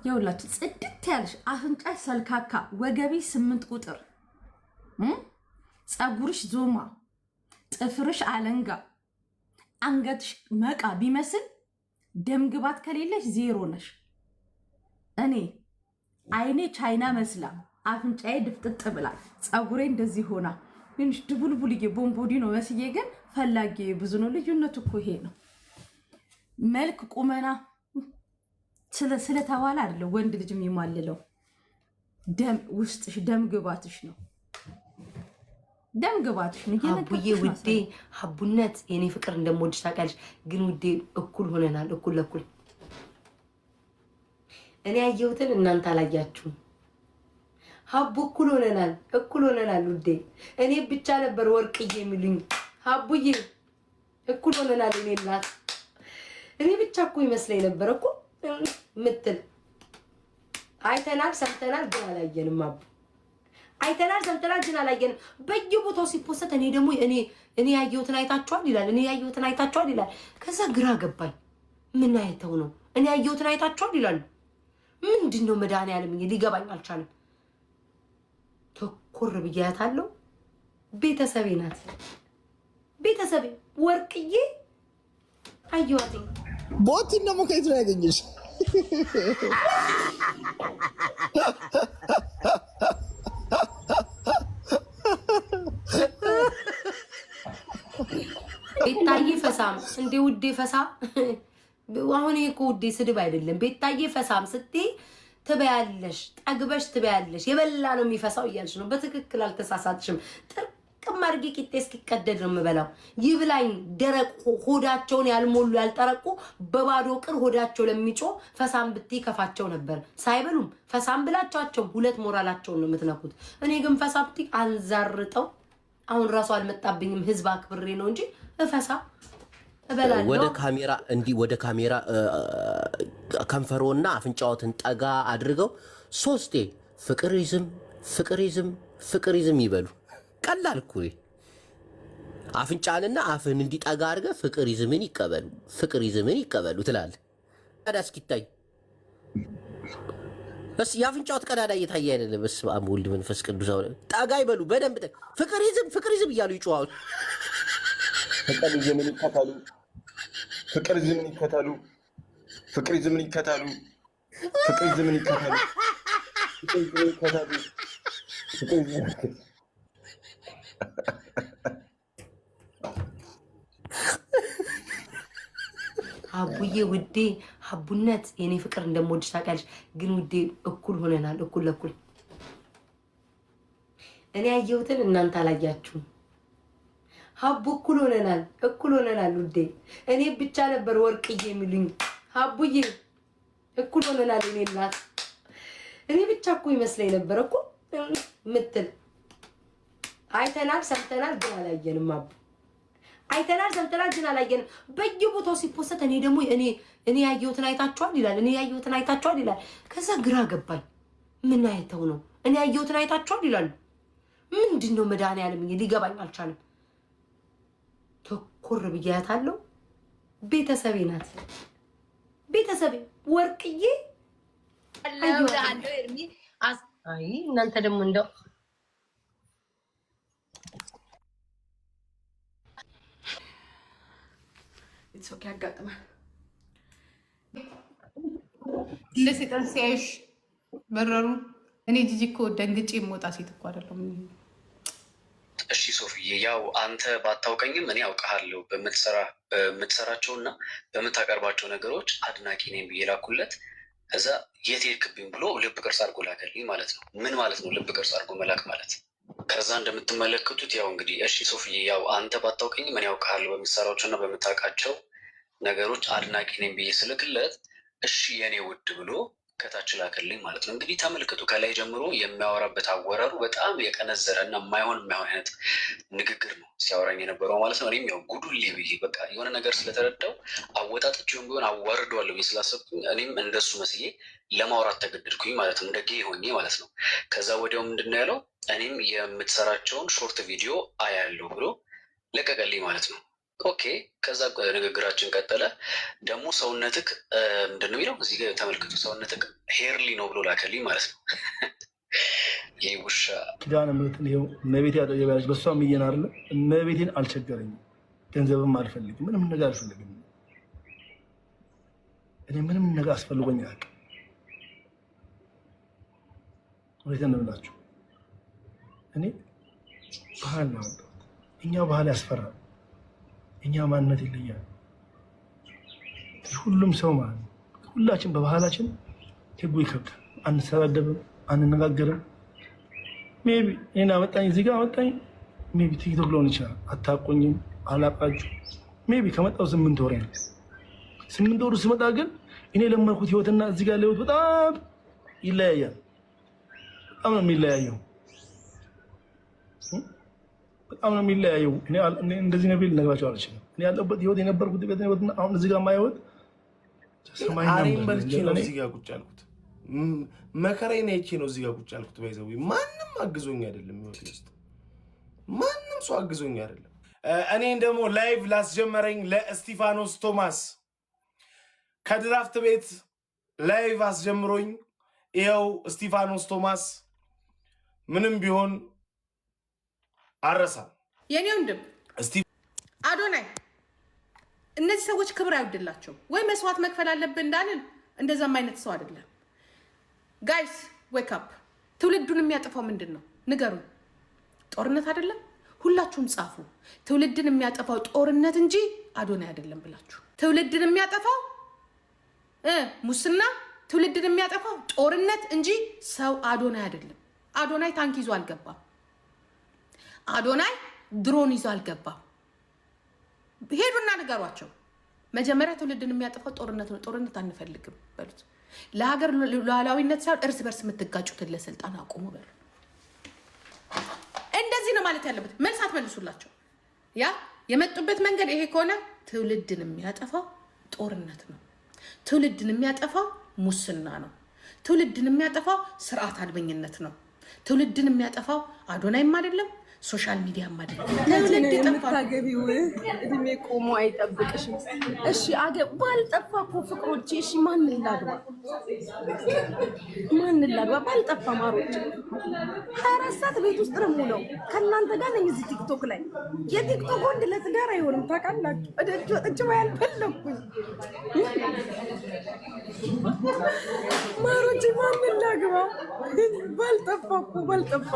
የሁላችሁ ጽድት ያልሽ፣ አፍንጫሽ ሰልካካ፣ ወገቢ 8 ቁጥር፣ ፀጉርሽ ዞማ፣ ጥፍርሽ አለንጋ፣ አንገትሽ መቃ ቢመስል ደምግባት ከሌለሽ ዜሮ ነሽ። እኔ አይኔ ቻይና መስላ፣ አፍንጫዬ ድፍጥጥ ብላ፣ ፀጉሬ እንደዚህ ሆና፣ ትንሽ ድቡልቡልዬ ቦምቦዲኖ መስዬ ግን ፈላጊ ብዙ ነው። ልዩነቱ እኮ ይሄ ነው። መልክ ቁመና ስለተባለ አይደለም ወንድ ልጅ የሚማልለው። ደም ውስጥሽ ደም ግባትሽ ነው። ደም ግባትሽ ነው። ሀቡዬ ውዴ፣ ሀቡነት የኔ ፍቅር እንደምወድሽ ታውቂያለሽ። ግን ውዴ እኩል ሆነናል፣ እኩል ለኩል። እኔ ያየሁትን እናንተ አላያችሁም። ሀቡ እኩል ሆነናል፣ እኩል ሆነናል ውዴ። እኔ ብቻ ነበር ወርቅዬ የሚሉኝ። ሀቡዬ እኩል ሆነናል። እኔ እናት እኔ ብቻ እኮ ይመስለኝ ነበር እኮ ምትል። አይተናል፣ ሰምተናል፣ ግን አላየንም። አቡ አይተናል፣ ሰምተናል፣ ግን አላየንም። በየቦታው ሲ post እኔ ደግሞ እኔ ያየሁትን አይታችኋል ይላል። እኔ ያየሁትን አይታችኋል ይላል። ከዛ ግራ ገባኝ። ምን አይተው ነው? እኔ ያየሁትን አይታችኋል ይላሉ። ምንድን ነው? መድኃኒዓለም ሊገባኝ አልቻለም። ተኮር ብያታለሁ። ቤተሰቤ ናት። ቤተሰቤ ወርቅዬ አየኋትኝ። ቦቲን ደግሞ ከየት ነው ያገኘሽ? ቤታዬ ፈሳም እንዴ ውዴ ፈሳ። አሁን ይሄ እኮ ውዴ ስድብ አይደለም። ቤታዬ ፈሳም ስትይ ትበያለሽ፣ ጠግበሽ ትበያለሽ። የበላ ነው የሚፈሳው እያልሽ ነው። በትክክል አልተሳሳትሽም። ጥርቅም አድርጌ ቂጤ እስኪቀደድ ነው የምበላው። ይብላኝ። ደረቅ ሆዳቸውን ያልሞሉ ያልጠረቁ በባዶ ቅር ሆዳቸው ለሚጮ ፈሳም ብትይ ከፋቸው ነበር። ሳይበሉም ፈሳም ብላቸዋቸው ሁለት ሞራላቸውን ነው የምትነኩት። እኔ ግን ፈሳ ብትይ አንዛርጠው አሁን ራሱ አልመጣብኝም። ህዝብ አክብሬ ነው እንጂ እፈሳ እበላለሁ። ወደ ካሜራ እንዲህ ወደ ካሜራ ከንፈሮና አፍንጫዎትን ጠጋ አድርገው ሶስቴ ፍቅሪዝም፣ ፍቅሪዝም፣ ፍቅሪዝም ይበሉ። ቀላል እኮ ይሄ። አፍንጫንና አፍህን እንዲጠጋ አድርገህ ፍቅሪዝምን ይቀበሉ፣ ፍቅሪዝምን ይቀበሉ ትላለህ። ቀዳ እስኪታይ በስ የአፍንጫዎት ቀዳዳ እየታየ አይደለም። በስመ አብ ወልድ መንፈስ ቅዱስ። አሁን ጠጋ ይበሉ በደንብ ፍቅሪዝም፣ ፍቅሪዝም እያሉ ይጮኻሉ። ፍቅሪዝምን ይከተሉ፣ ፍቅሪዝምን ይከተሉ፣ ፍቅሪዝምን ይከተሉ፣ ፍቅሪዝምን ይከተሉ፣ ፍቅሪዝምን ይከተሉ፣ ፍቅሪዝምን ይከተሉ። ሀቡዬ ውዴ ሀቡነት የኔ ፍቅር እንደምወድሽ ታውቂያለሽ። ግን ውዴ እኩል ሆነናል፣ እኩል ለኩል። እኔ ያየሁትን እናንተ አላያችሁም። ሀቡ እኩል ሆነናል፣ እኩል ሆነናል ውዴ። እኔ ብቻ ነበር ወርቅዬ የሚሉኝ። ሀቡዬ እኩል ሆነናል። እኔ እናት እኔ ብቻ እኮ ይመስለኝ ነበር እኮ ምትል። አይተናል፣ ሰምተናል፣ ግን አላየንም። አቡ አይተናል፣ ሰምተናል፣ ግን አላየንም። በየቦታው ሲ post እኔ ደግሞ እኔ ያየሁትን አይታችኋል ይላል። እኔ ያየሁትን አይታችኋል ይላል። ከዛ ግራ ገባኝ። ምን አይተው ነው? እኔ ያየሁትን አይታችኋል ይላሉ። ምንድን ነው? መድኃኒዓለም ሊገባኝ አልቻለም። ተኮር ብያታለሁ። ቤተሰቤ ናት። ቤተሰቤ ወርቅዬ አይ እናንተ ደግሞ እንደው Okay፣ ያጋጥማል። እንደ ሴጣን ሲያዩሽ በረሩ። እኔ ጂጂ እኮ ደንግጬ የምወጣ ሴት እኮ አይደለሁም። እሺ ሶፍዬ፣ ያው አንተ ባታውቀኝም እኔ አውቅሃለሁ። በምትሰራቸው እና በምታቀርባቸው ነገሮች አድናቂ ነኝ ብዬ ላኩለት። ከዛ የት ሄድክብኝ ብሎ ልብ ቅርጽ አድርጎ ላከልኝ ማለት ነው። ምን ማለት ነው ልብ ቅርጽ አድርጎ መላክ ማለት? ከዛ እንደምትመለከቱት ያው እንግዲህ እሺ ሶፍዬ፣ ያው አንተ ባታውቀኝም እኔ አውቅሃለሁ፣ በምትሰራቸው እና በምታውቃቸው ነገሮች አድናቂ ነኝ ብዬ ስልክለት እሺ የኔ ውድ ብሎ ከታች ላከልኝ ማለት ነው። እንግዲህ ተመልከቱ፣ ከላይ ጀምሮ የሚያወራበት አወራሩ በጣም የቀነዘረ እና የማይሆን የማይሆን አይነት ንግግር ነው ሲያወራኝ የነበረው ማለት ነው። እኔም ያው ጉዱሌ ብዬ በቃ የሆነ ነገር ስለተረዳው አወጣጥቼውም ቢሆን አዋርደዋለሁ ብዬ ስላሰብኩኝ እኔም እንደሱ መስዬ ለማውራት ተገደድኩኝ ማለት ነው። እንደ gay ሆኜ ማለት ነው። ከዛ ወዲያው ምንድን ነው ያለው፣ እኔም የምትሰራቸውን short video አያለሁ ብሎ ለቀቀልኝ ማለት ነው። Okay። ከዛ ንግግራችን ቀጠለ። ደግሞ ሰውነትክ ምንድን ነው የሚለው እዚህ ጋር ተመልክቱ። ሰውነትክ hairy ነው ብሎ ላከልኝ ማለት ነው። ይህ ውሻ። ኪዳነ ምሕረትን ይኸው እመቤቴ አጠገብ ያለች በእሷ ምየን አይደለ፣ እመቤቴን አልቸገረኝም። ገንዘብም አልፈልግም፣ ምንም ነገር አልፈልግም። እኔ ምንም ነገር አስፈልጎኝ አያውቅም። እውነቴን ነው የምላችሁ። እኔ ባህል ነው ያመጣሁት። እኛ ባህል ያስፈራል። እኛ ማንነት ይለያል። ሁሉም ሰው ማለት ነው። ሁላችን በባህላችን ህጉ ይከብዳል። አንሰዳደብም፣ አንነጋገርም። Maybe እኔን አመጣኝ እዚህ ጋር አመጣኝ፣ maybe ቲክቶክ ሊሆን ይችላል። አታቆኝም፣ አላቃችሁ። Maybe ከመጣው 8 ወሬ ነው። 8 ወሩ ስመጣ ግን እኔ የለመድኩት ህይወትና እዚህ ጋር ህይወት በጣም ይለያያል። በጣም ነው የሚለያየው። በጣም ነው የሚለያየው። እኔ እንደዚህ ነው ብል ልነግራቸው አልችልም። እኔ ያለሁበት ህይወት፣ የነበርኩት ህይወትና አሁን እዚህ ጋር የማየው ህይወት ሰማይና አሬን ምድር በልቼ ነው። ነው ለእኔ እዚህ ጋር ቁጭ ያልኩት። መከራዬን አይቼ ነው እዚህ ጋር ቁጭ ያልኩት። By the way ማንም አግዞኝ አይደለም። ህይወቴ ውስጥ ማንም ሰው አግዞኝ አይደለም። እኔን ደግሞ live ላስጀመረኝ ለእስቲፋኖስ ቶማስ፣ ከድራፍት ቤት live አስጀምሮኝ ይኸው እስቲፋኖስ ቶማስ ምንም ቢሆን አረሳም። የኔ ወንድም እስቲ አዶናይ፣ እነዚህ ሰዎች ክብር አይወድላቸው ወይ መስዋዕት መክፈል አለብን እንዳልን እንደዛም አይነት ሰው አይደለም። Guys, wake up። ትውልዱን የሚያጠፋው ምንድን ነው? ንገሩኝ። ጦርነት አይደለም? ሁላችሁም ጻፉ። ትውልድን የሚያጠፋው ጦርነት እንጂ አዶናይ አይደለም ብላችሁ። ትውልድን የሚያጠፋው ሙስና፣ ትውልድን የሚያጠፋው ጦርነት እንጂ ሰው አዶናይ አይደለም። አዶናይ ታንክ ይዞ አልገባም። አዶናይ ድሮን ይዞ አልገባም። ሄዱና ንገሯቸው። መጀመሪያ ትውልድን የሚያጠፋው ጦርነት ነው። ጦርነት አንፈልግም በሉት። ለሀገር ሉዓላዊነት ሳይሆን እርስ በርስ የምትጋጩትን ለስልጣን አቁሙ በሉ። እንደዚህ ነው ማለት ያለበት። መልስ አትመልሱላቸው። ያ የመጡበት መንገድ ይሄ ከሆነ ትውልድን የሚያጠፋው ጦርነት ነው። ትውልድን የሚያጠፋው ሙስና ነው። ትውልድን የሚያጠፋው ስርዓት አልበኝነት ነው። ትውልድን የሚያጠፋው አዶናይም አይደለም፣ social media ም አይደለም። ትውልድ ይጠፋል። የምታገቢው እድሜ ቆሞ አይጠብቅሽም። እሺ አገ ባልጠፋ እኮ ፍቅሮቼ። እሺ ማን ላግባ? ማን ላግባ? ባልጠፋ ማሮች፣ 24 ሰዓት ቤት ውስጥ ነው የምውለው። ከእናንተ ጋር ነኝ እዚህ ቲክቶክ ላይ። የቲክቶክ ወንድ ለትዳር አይሆንም ታውቃላችሁ። እደጅ ወጥቼ ያልፈለኩኝ ማሮቼ፣ ማን ላግባ? ባልጠፋ እኮ ባልጠፋ።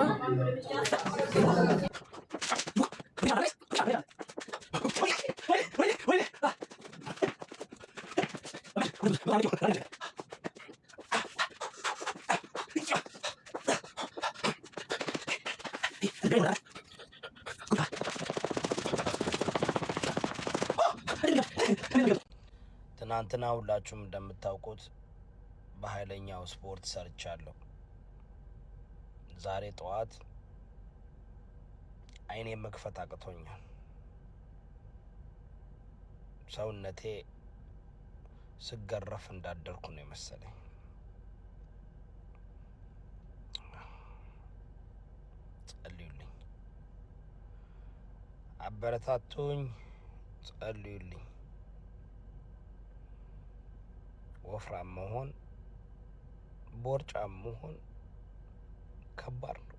ትናንትና ሁላችሁም እንደምታውቁት በኃይለኛው ስፖርት ሰርቻለሁ። ዛሬ ጠዋት አይኔ መክፈት አቅቶኛል። ሰውነቴ ስገረፍ እንዳደርኩ ነው የመሰለኝ። ጸልዩልኝ፣ አበረታቱኝ፣ ጸልዩልኝ። ወፍራም መሆን፣ ቦርጫም መሆን ከባድ ነው።